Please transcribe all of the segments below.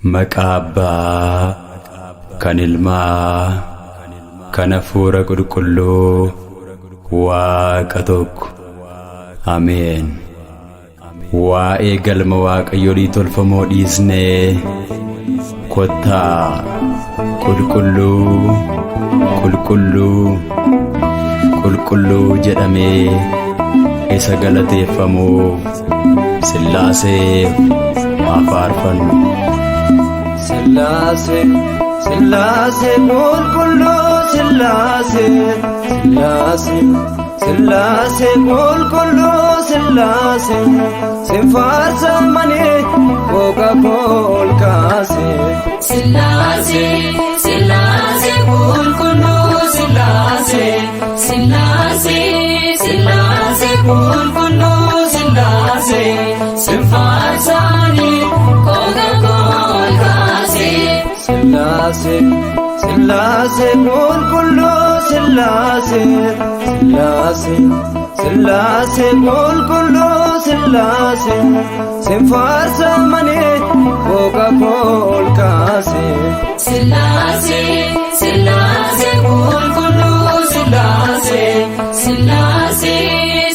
Maqaa Abbaa, kan Ilmaa, kan Hafuura Qulqulluu, Waaqa tokko. Ameen. Waa'ee galma Waaqayyolii tolfamoo dhiisnee kottaa qulqulluu, qulqulluu, qulqulluu jedhamee isa galateeffamuuf Sillaaseef haa faarfannu. Sillaasee, Sillaasee qulqulluu Sillaasee, Sillaasee, Sillaasee qulqulluu Sillaasee, sin faarsamanii qooqa koo ol kaasee. Sillaasee, Sillaasee qulqulluu Sillaasee, Sillaasee, Sillaasee qulqulluu Sillaasee, sin faarsaanii qooqa koo ol kaasee. Sillaasee, Sillaasee qulqulluu Sillaasee, Sillaasee, Sillaasee qulqulluu Sillaasee, sin faarsamanii qooqa koo ol kaasee. Sillaasee, Sillaasee qulqulluu Sillaasee, Sillaasee,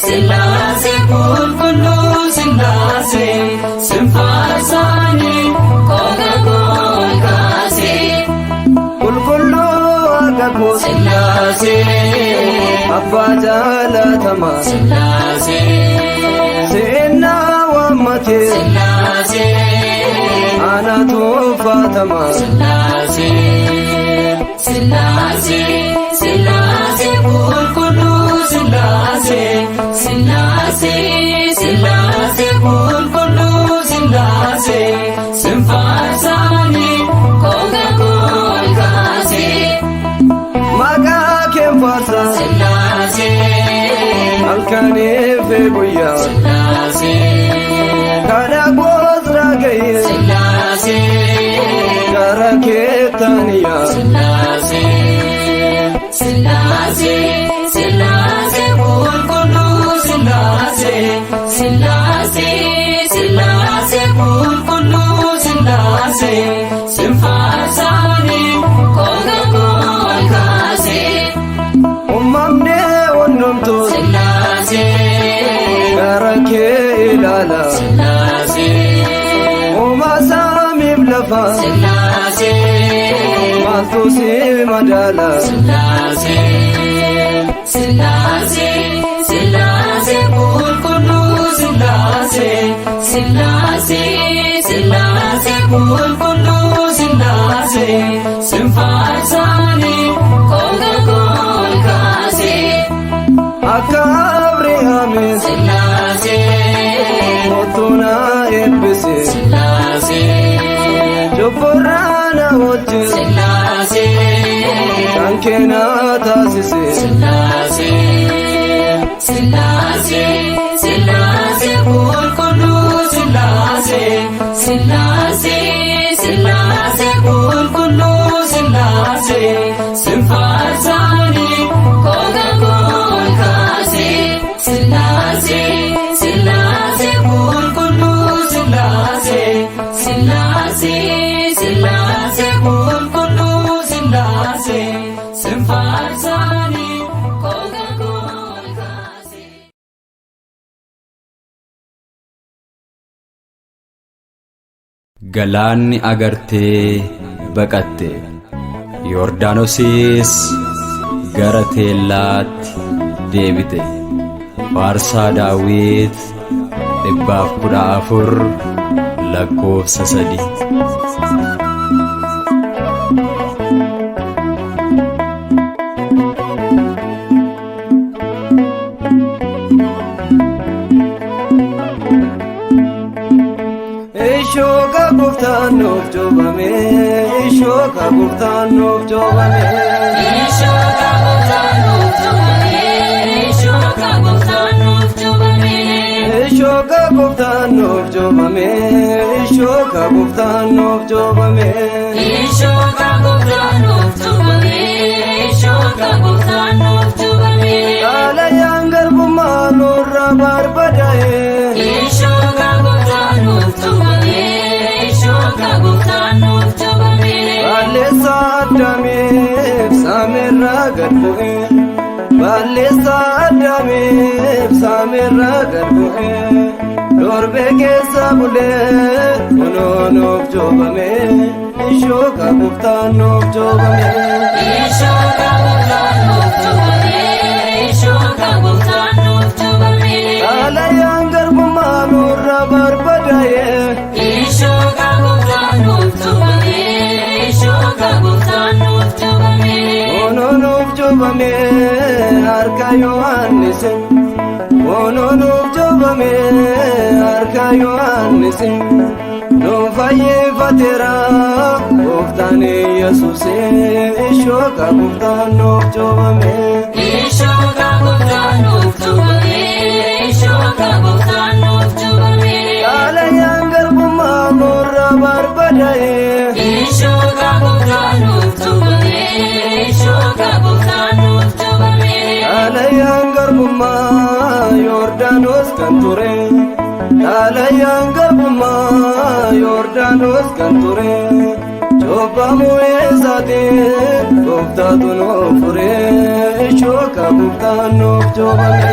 Sillaasee qulqulluu Sillaasee, sin faarsaanii qooqa koo ol kaasee. Qulqulluu Waaqa koo Sillaasee, Abbaa jaalatamaa Sillaasee, seenaa waammatee Sillaasee, anatu faatamaa. Sillaasee, Sillaasee, Sillaasee qulqulluu Sillaasee, Sillaasee, Sillaasee qulqulluu Sillaasee, sin faarsaanii qooqa koo ol kaasee. Maqaa keen faarsa Sillaasee, halkanii fi guyyaa Sillaasee, kana koos dhaga'ee Sillaasee, gara keettaniyaa. Sillaasee, Sillaasee, Sillaasee qulqulluu Sillaasee, Sillaasee, Sillaasee qulqulluu Sillaasee, sin faarsaanii qooqa koo ol kaasee. Uumamni hundumtu Sillaasee, gara kee ilaala. Sillaasee, Uuma samiif lafa Sillaasee, maaltu si madaala. Sillaasee, Sillaasee, Sillaasee qulqulluu Sillaasee, Sillaasee, Sillaasee qulqulluu Sillaasee, sin faarsaanii qooqa koo ol kaasee. Akka Abrihaamis Sillaasee, kottu na eebbise. Sillaasee, Cubburraa na oolche Sillaasee, kan kee na taasise. Sillaasee, Sillaasee, Sillaasee qulqulluu Sillaasee, Sillaasee, Sillaasee qulqulluu Sillaasee, sin faarsaanii qooqa koo ol kaasee. Sillaasee, Sillaasee qulqulluu Sillaasee, Sillaasee, Sillaasee qulqulluu Sillaasee, sin faarsaanii qooqa koo ol kaasee. Galaanni agartee baqatte, Yordaanosis gara teellaatti deebite. Faarsaa Daawit 114 lakkoofsa 3. Ishooka gooftaan nuuf cuuphame, ishooka gooftaan nuuf cuuphame. Ishooka gooftaan nuuf cuuphame, ishooka gooftaan nuuf cuuphame. Ishooka gooftaan nuuf cuuphame, ishooka gooftaan nuuf cuuphame. Ishooka gooftaan nuuf cuuphame, ishooka gooftaan nuuf cuuphame. Xalayaan garbummaa nurraa barbadaa'e. Ishooka gooftaan nuuf cuuphame, ishooka Ishooka gooftaan nuuf cuuphame. Balleessaa Addaamiif samiirraa gad bu'e. Balleessaa Addaamiif samiirraa gad bu'e. Doorbee keessa bulee kunoo nuuf cuuphame. Ishooka gooftaan nuuf cuuphame. Ishooka gooftaan nuuf cuuphame. Ishooka gooftaan nuuf cuuphame. Xalayaan garbummaa nurra barbadaa'e. Ishooka gooftaan nuuf cuuphame. Ishooka gooftaan nuuf cuuphame. Kunoo nuuf cuuphame harka Yohaannisi. Kunoo nuuf cuuphame harka Yohaannisi. Nu fayyifateera gooftaan Yesuus. Ishooka gooftaan nuuf cuuphame. Ishooka gooftaan nuuf cuuphame. Ishooka gooftaan nuuf cuuphame. Xalayaan garbummaa nurra barbadaa'e. Ishooka gooftaan nuuf cuuphame. Ishooka gooftaan nuuf cuuphame. Xalayaan garbummaa Yordaanos kan ture. Xalayaan garbummaa Yordaanos kan ture. Cuuphamuu isaatiin gooftaatu nuuf fure. Ishooka gooftaan nuuf cuuphame.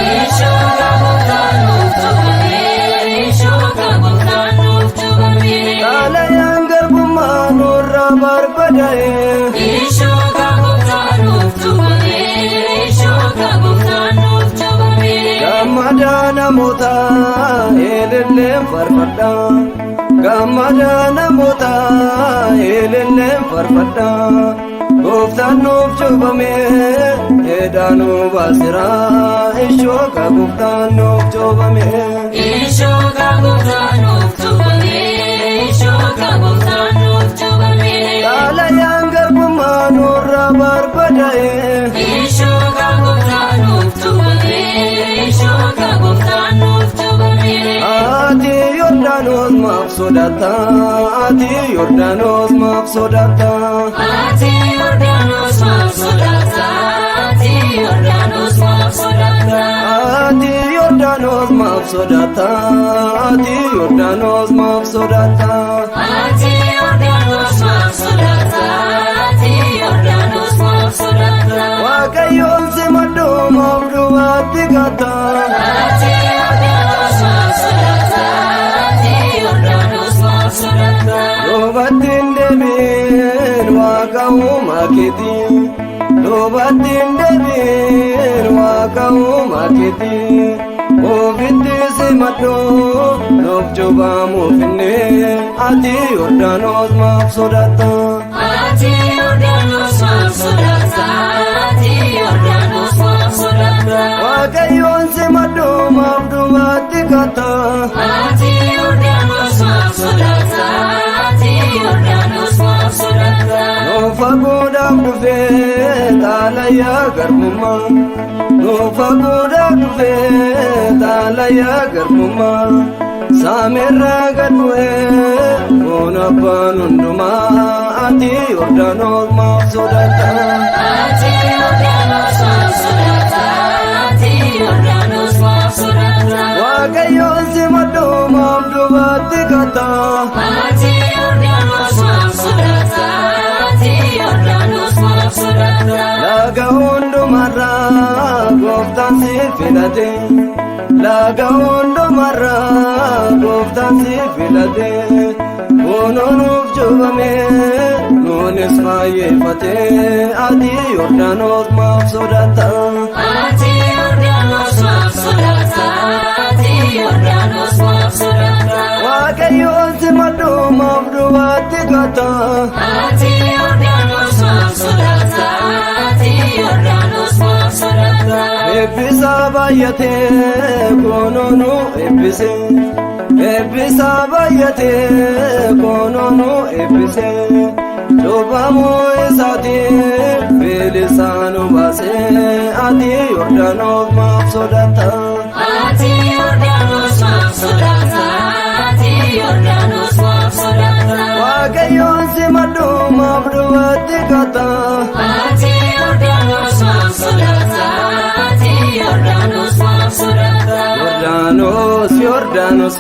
Ishooka gooftaan nuuf cuuphame. Ishooka gooftaan nuuf cuuphame. Xalayaan garbummaa nurra barbadaa'e. Ishooka gooftaan nuuf cuuphame. Ishooka gooftaan nuuf cuuphame. Gammadaa namoota elelleen farfadha. Gammadaa namoota elelleen farfadha. Gooftaan nuuf cuuphame hidhaa nu baasira. Ishooka gooftaan nuuf cuuphame. Ishooka gooftaan nuuf cuuphame. Ishooka gooftaan nuuf cuuphame. Xalayaan garbummaa nurra barbadaa'e. Ishooka gooftaan nuuf cuuphame. Ishooka gooftaan nuuf cuuphame. Ati Yordaanos maaf sodaatta? Ati Yordaanos maaf sodaatta? Ati Yordaanos maaf sodaatta? Ati Yordaanos maaf sodaatta? Ati Yordaanos maaf sodaatta? Ati Yordaanos maaf sodaatta? Ati Yordaanos maaf sodaatta? Ati Yordaanos maaf sodaatta? Waaqayyoon simadhu maaf duubatti gatta? Ati Yordaanos maaf sodaatta? Ati Yordaanos maaf sodaatta? Duubatti hin deebiin waaqa uumaa keetii. Duubatti hin deebiin waaqa uumaa keetii. Ofitti simadhu nuuf cuuphamuuf inni. Ati Yordaanos maaf sodaatta? Ati Yordaanos maaf sodaatta? Ati Yordaanos maaf sodaatta? Waaqayyoon simadhu maaf duubatti gatta? Ati Yordaanos maaf sodaatta? Ati Yordaanos maaf sodaatta? Nuuf haguudhaaf dhufee xaalayaa garbummaa. Nuuf haguudhaaf dhufee xaalayaa garbummaa. Samiirraa gad bu'ee kun abbaan hundumaa. Ati Yordaanos maaf sodaatta? Ati Yordaanos maaf sodaatta? Ati Yordaanos maaf sodaatta? Waaqayyoon simadhu maaf duubatti gatta? Ati Yordaanos maaf sodaatta? Ati Yordaanos maaf sodaatta? Laga hundumarraa gooftaan si filate. Laga hundumarraa gooftaan si filate. Kunoo nuuf cuuphame nuunis fayyifate. Ati Yordaanos maaf sodaatta? Ati Yordaanos maaf sodaatta? Ati Yordaanos maaf sodaatta? Waaqayyoon simadhu maaf duubatti gatta? Ati Yordaanos maaf sodaatta? Ati Yordaanos maaf sodaatta? Eebbisa baay'atee kunoo nu eebbise. Eebbisa baay'atee kunoo nu eebbise. Cuuphamuu isaatiin bilisa nu baase. Ati Yordaanos maaf sodaatta? Ati Yordaanos maaf sodaatta? Ati Yordaanos maaf sodaatta? Waaqayyoon simadhu maaf duubatti gatta? Ati Yordaanos maaf sodaatta? Ati Yordaanos maaf sodaatta? Yordaanos, Yordaanos,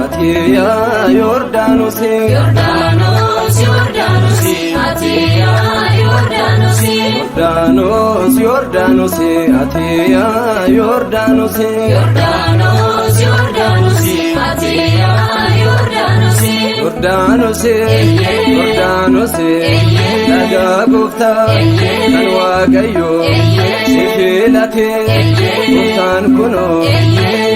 ati yaa Yordaanos. Yordaanos, Yordaanos, ati yaa Yordaanos. Yordaanos, Yordaanos, ati yaa Yordaanos. Yordaanos, Yordaanos, ati yaa Yordaanos. Yordaanos, Yordaanos, dhagaa gooftaa kan Waaqayyo si filate gooftaan kunoo.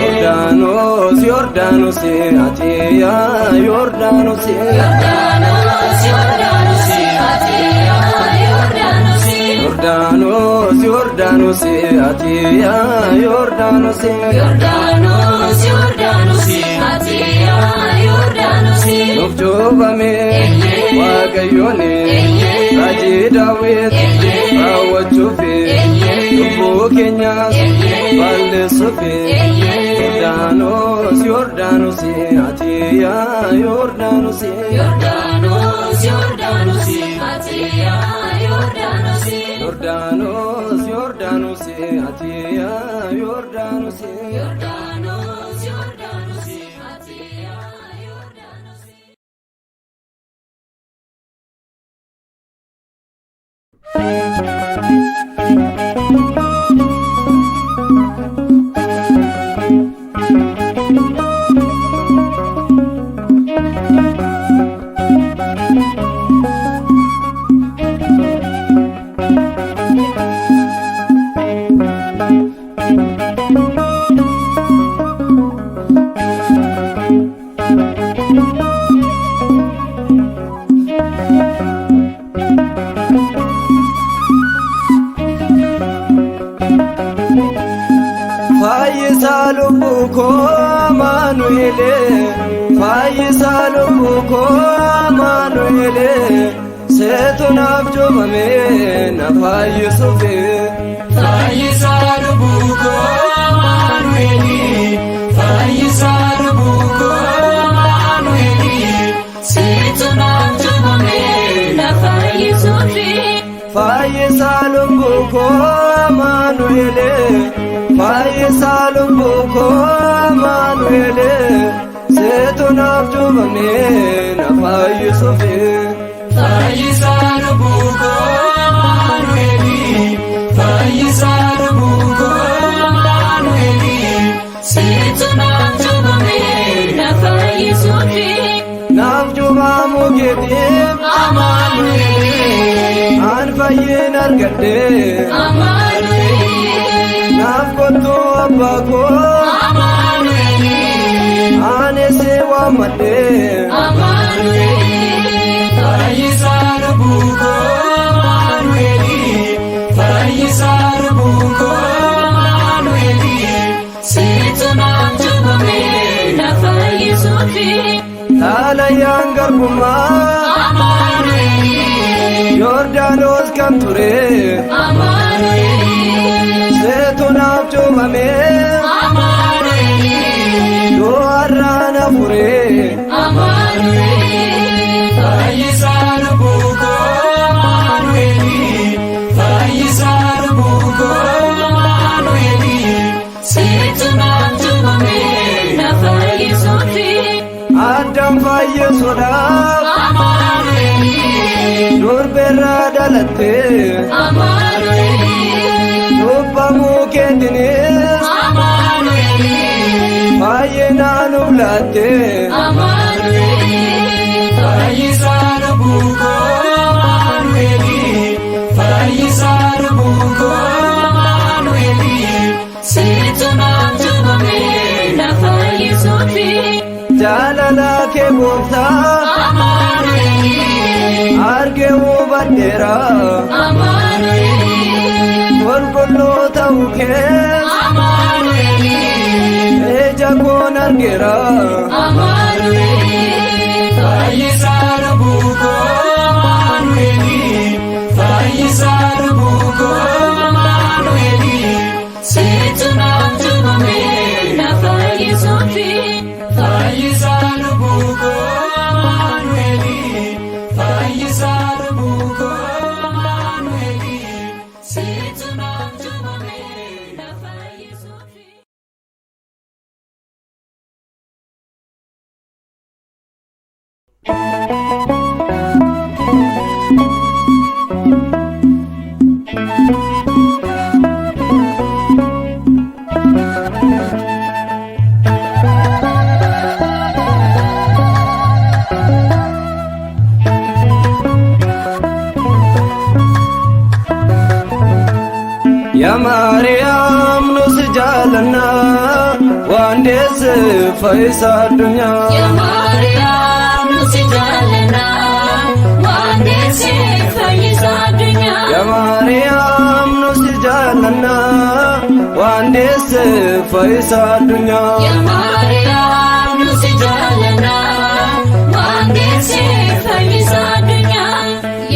Yordaanos, Yordaanos, ati yaa Yordaanos. Yordaanos, Yordaanos, ati yaa Yordaanos. Yordaanos, Yordaanos, ati yaa Yordaanos. Yordaanos, Yordaanos, ati yaa Yordaanos. Nuuf cuuphame Waaqayyoon raajii Daawit raawwachuuf lubbuu keenyas balleessuuf. Yordaanos, Yordaanos, ati yaa Yordaanos. Yordaanos, Yordaanos, ati yaa Yordaanos. Yordaanos, Yordaanos, ati yaa Yordaanos. Yordaanos, Yordaanos, ati yaa Yordaanos. Fayyisaa lubbuu koo Amaanu'eel, fayyisaa lubbuu koo Amaanu'eel, seetu naaf cuuphame na fayyisuuf. Fayyisaa lubbuu koo Amaanu'eel, fayyisaa lubbuu koo Amaanu'eel, Situ naaf cuuphame na fayyisuufi. Fayyisaa lubbuu koo Amaanu'eel, fayyisaa lubbuu koo Amaanu'eel, seetu naaf cuuphame na fayyisuuf. Fayyisaa lubbuu koo Amaanu'eel, fayyisaa lubbuu koo Amaanu'eel, Situ naaf cuuphame na fayyisuufi. Naaf cuuphamuu keetiif Amaanu'eel, an fayyin argadhe. Amaanu'eel, Naaf kottuu abbaa koo Amaanu'eel, ani si waammadhe. Amaanu'eel. Fayyisaa lubbuu koo Amaanu'eel, fayyisaa lubbuu koo Amaanu'eel, Situ naaf cuuphame na fayyisuufi. Xalayaan garbummaa Amaanu'eel, Yordaanos kan ture Amaanu'eel, seetu naaf cuuphame Amaanu'eel, du'arraa na fure. Amaanu'eel. Fayyisaa lubbuu koo Amaanu'eel, fayyisaa lubbuu koo Amaanu'eel, Situ naaf cuuphame na fayyisuufi. Addaan fayyisuudhaaf Amaanu'eel, durbeerraa dhalatte Amaanu'eel, cuuphamuu keetiinis Amaanu'eel, fayyinaa nuuf laatte. Amaanu'eel. Fayyisaa lubbuu koo Amaanu'eel, fayyisaa lubbuu koo Amaanu'eel, Situ naaf cuuphame na fayyisuufi. Jaalala kee gooftaa Amaanu'eel, argee hubadheera. Amaanu'eel, Qulqulluu ta'uu kee Amaanu'eel, ija koon argeera. Amaanu'eel. Fayyisaa lubbuu koo Amaanu'eel, fayyisaa lubbuu koo Amaanu'eel, Situ naaf cuuphame na fayyisuufi. Fayyisaa lubbuu koo Amaanu'eel, fayyisaa lubbuu koo Amaanu'eel, Situ naaf cuuphame na fayyisuufi. Yaa Maariyaam nu si jaalannaa waan deesse fayyisa addunyaa. Yaa Maariyaam nu si jaalannaa waan deesse fayyisa addunyaa. Yaa Maariyaam nu si jaalannaa waan deesse fayyisa addunyaa. Yaa Maariyaam nu si jaalannaa waan deesse fayyisa addunyaa.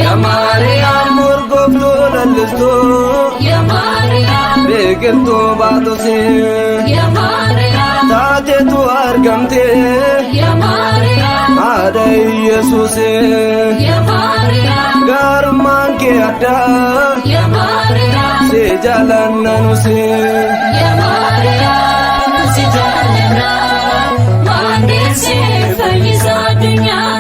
Yaa Maariyaam urgooftuu lallistuu Yaa Maariyaam biqiltuu baatusee Yaa Maariyaam taatetu argamtee Yaa Maariyaam haadha Iyesuusee Yaa Maariyaam gaarummaan kee addaa Yaa Maariyaam si jaalanna nusee. Yaa Maariyaam nu si jaalannaa waan deesse fayyisa addunyaa.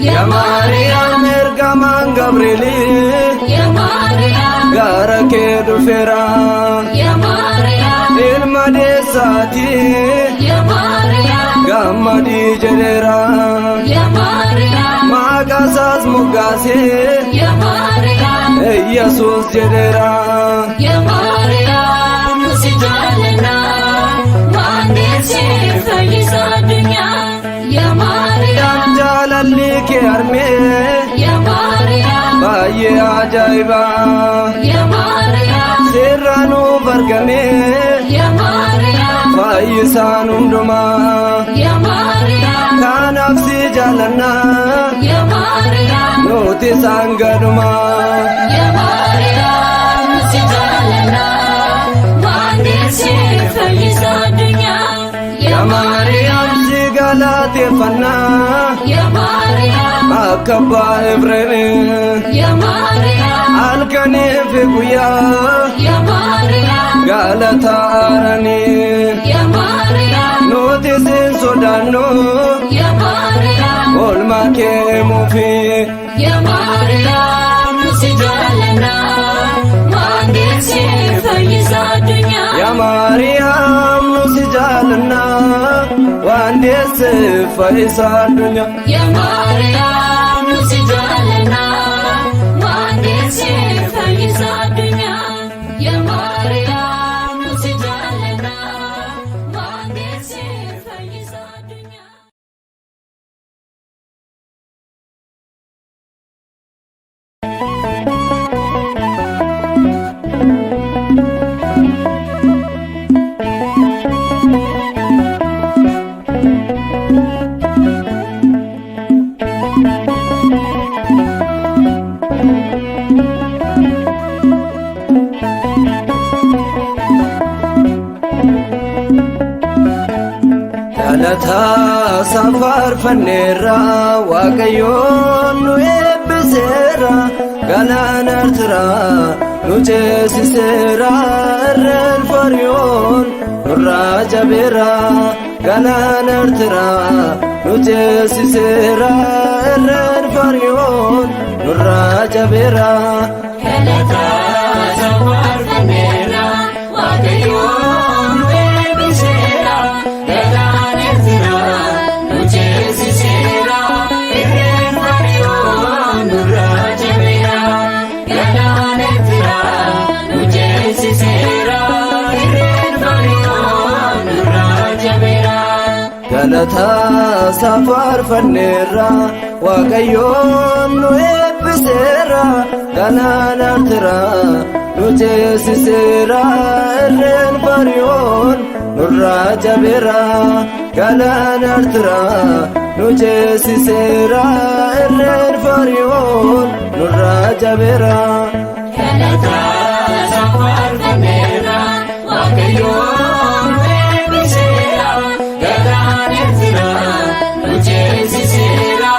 Yaa Yaa Maariyaam ergamaan Gabri'eelii Yaa Maariyaam gara kee dhufeera Yaa Maariyaam ilma deessaatii Yaa Maariyaam gammadii jedheera Yaa Maariyaam maqaa isaas moggaasee Yaa Maariyaam Iyesuus jedheera. Yaa Maariyaam nu si jaalannaa waan deesse fayyisa addunyaa. Yaa Maariyaam Jaalalli kee harmee Yaa Maariyaam baay'ee ajaa'iba Yaa Maariyaam seerraa nuuf argame Yaa Maariyaam fayyisaan hundumaa Yaa Maariyaam kanaaf si jaalannaa Yaa Maariyaam nuti isaan gadhumaa. Yaa Maariyaam nu si jaalannaa waan deesse fayyisa addunyaa. Yaa Yaa Maariyaam si galateeffannaa Yaa Maariyaam akka abbaa Efreem Yaa Maariyaam halkanii fi guyyaa Yaa Maariyaam galata aaranii Yaa Maariyaam nuti sin sodaannu Yaa Maariyaam oolmaa kee himuufi. Yaa Maariyaam nu si jaalannaa waan deesse fayyisa addunyaa. Yaa Maariyaam nu si jaalannaa waan deesse fayyisa addunyaa. Yaa Maariyaam nu si jaalannaa waan deesse fayyisa addunyaa. Yaa Maariyaam nu si jaalannaa waan deesse fayyisa addunyaa. Galataa safarfanneerra Waaqayyoon nu eebbiseera galaana Eertiraa nu ceesiseera irreen Fariyoon nurraa jabeera galaana Eertiraa nu ceesiseera irreen Fariyoon nurraa jabeera. Galataa safarfanneerra Waaqayyoon nu eebbiseera galaana Eertiraa nu ceesiseera irreen Fariyoon nurraa jabeera galaana Eertiraa nu ceesiseera irreen Fariyoon nurraa jabeera. Galataa safarfanneerra Waaqayyoon nu eebbiseera galaana Eertiraa nu ceesiseera irreen Fariyoon nurraa jabeera galaana Eertiraa nu ceesiseera irreen Fariyoon nurraa jabeera. Galataa safarfanneerra Waaqayyoon nu eebbiseera galaana Eertiraa nu ceesiseera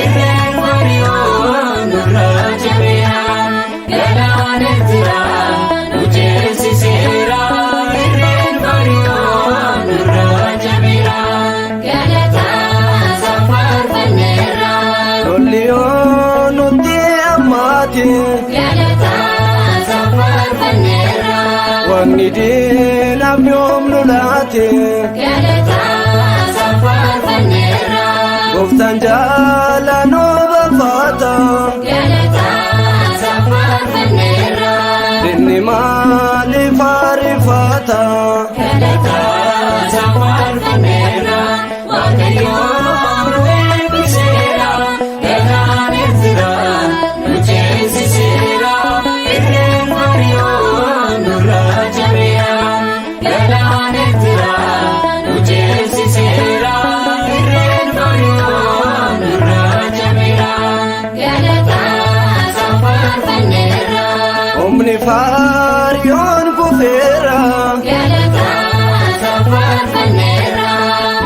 irreen Fariyoon nurraa jabeera galaana Eertiraa nu ceesiseera irreen Fariyoon nurraa jabeera. Galataa safarfanneerra Keenyaaf yoom nu laate. Galataa faarfanneerra. Gooftaan jaalanoo bafaata. Galataa faarfanneerra. Inni maaliif ariifata? Galataa faarfanneerra. Waaqayyoon nu eebbiseera. Galaan Eertiraa nu ceesiseera. Irreen Fariyoon nurraa jabeera. Galaan Eertiraa nu ceesiseera. Irreen Fariyoon nurraa jabeera. Galataa faarfanneerra. Humni Fariyoon kufeera. Galataa faarfanneerra.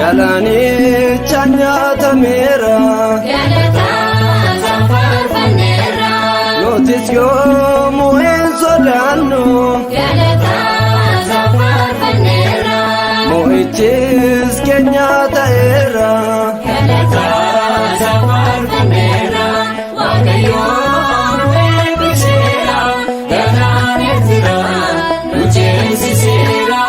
Galaanicha nyaatameera. Galataa faarfanneerra. Nutis yoomuu hin sodaannu. Galataa faarfanneerra. Mo'ichis keenya ta'eera. Galataa faarfanneerra. Waaqayyoon nu eebbiseera. Galaan Eertiraa nu ceesiseera.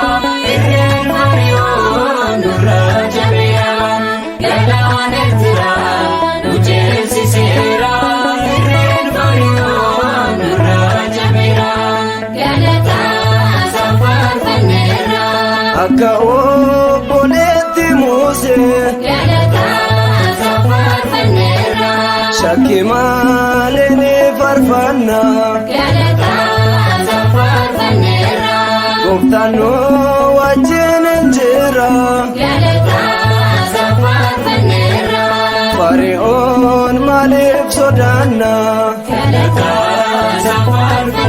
Irreen Fariyoon nurraa jabeera. Galaan Eertiraa nu ceesiseera. Irreen Fariyoon nurraa jabeera. Galataa faarfanneerra. Akka obboleetti Musee. Galataa faarfanneerra. Shakki malee ni faarfanna. Galataa faarfanneerra. Gooftaan nu wajjin hin jira. Galataa faarfanneerra. Fari'oon maaliif sodaanna? Galataa faarfanneerra.